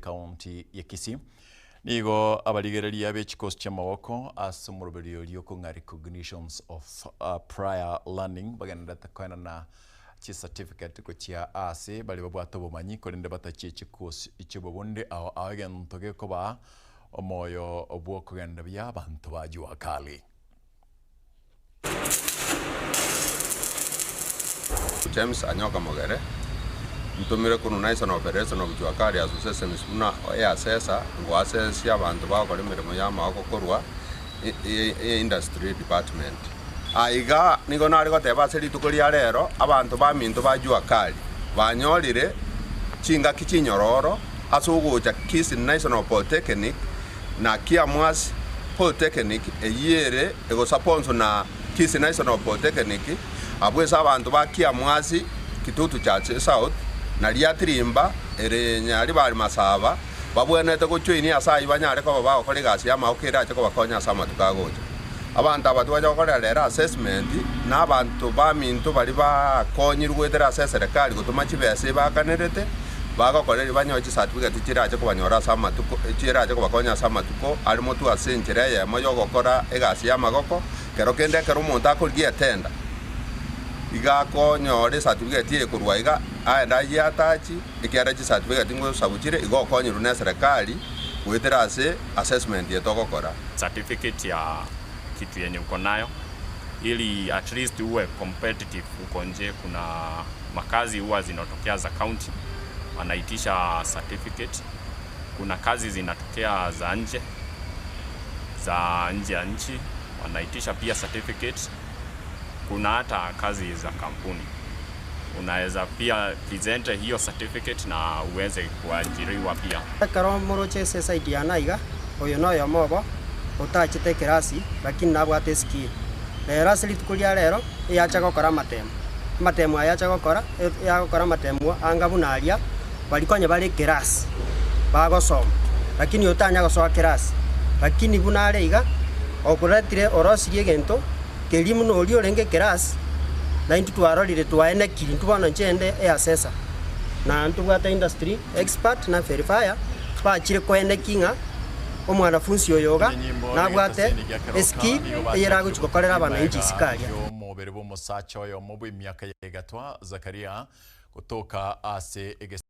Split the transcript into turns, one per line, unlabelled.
ekaunti ya Kisii. Nigo abarigereria be chikosi chi'amaboko ase omoroberio oria okong'a Recognitions of Prior Learning bagendererete koenana chicertificate gochia ase baria babwate obomanyi korende batachie chikosi chi'obobunde ao ao egento gekobaa omoyo bw'okogenda buya abanto ba Jua Kali.
James Anyoka Mogere, Ntomire korwa National Federation of Jua Kali Associations buna easesa ngoasesia abanto bagokora emeremo y'amagoko korwa Industry Department. Aiga nigo nare goteba ase rituko ria rero abanto baminto ba Jua Kali banyorire chingaki chinyororo ase ogocha Kisii National Polytechnic na Kiamwasi Polytechnic eyio ere egosaponso na Kisii National Polytechnic, abwo ase abanto ba Kiamwasi, Kitutu Church South, na Riatirimba ere Nyaribari Masaba, babwenerete gochoinia ase ayio banyare koba bagokora egasi y'amagoko erache kobakonya ase amatuko agocha. Abanto aba twacha gokorera rero assessment na abanto baminto baria bakonyirwe goetera ase eserekari gotoma chibesa ebakanerete, Bagokoreria banyore chisatifigeti chirache kobanyora ase amatuko, chirache kobakonya ase amatuko are motwe ase enchera eyemo y'ogokora egasi y'amagoko. Kero kende ekero omonto akorigia etenda, iga akonyora esatifigeti eye korwa iga, aende ayeatachi, ekiagera chisatifigeti ngosabu chire, igo okonyerwa neserekari goetera ase assessment eye togokora.
Certificate ya kitu yenye uko nayo ili at least uwe competitive huko nje kuna makazi huwa zinatokea za county wanaitisha certificate, kuna kazi zinatokea za nje za nje ya nchi wanaitisha pia certificate, kuna hata kazi za kampuni unaweza pia present hiyo certificate na uweze kuajiriwa pia.
Ekero moroche ase esaidi yane aiga, oyo noyomo obo otachete ekerasi lakini nabwate eskill. Rero ase rituko ria rero, eyacha gokora amatemo. Amatemo aya acha gokora, yagokora amatemo anga buna aria baria konya bare ekerasi bagosoma, lakini oyo tanya gosoa kerasi. Lakini buna are iga, okoretire orosirie egento keria buna oria orenge ekerasi, na intwe twarorire twaenekiri intwe bono inche ende eassessor, na ntobwate industry expert na verifier bachire koenekia ng'a Omwanafunsi oyo iga
Enyimbo
nabwate
y'egetaseni gia Keroka
esiki
nigo bachakire
eyeragochia gokorera
gopima
abananchi
ega
isiko aria.
y'omobere bw'omosacha oyomo bw'emiaka ya egatwa, Zakaria, gotoka ase egesasi.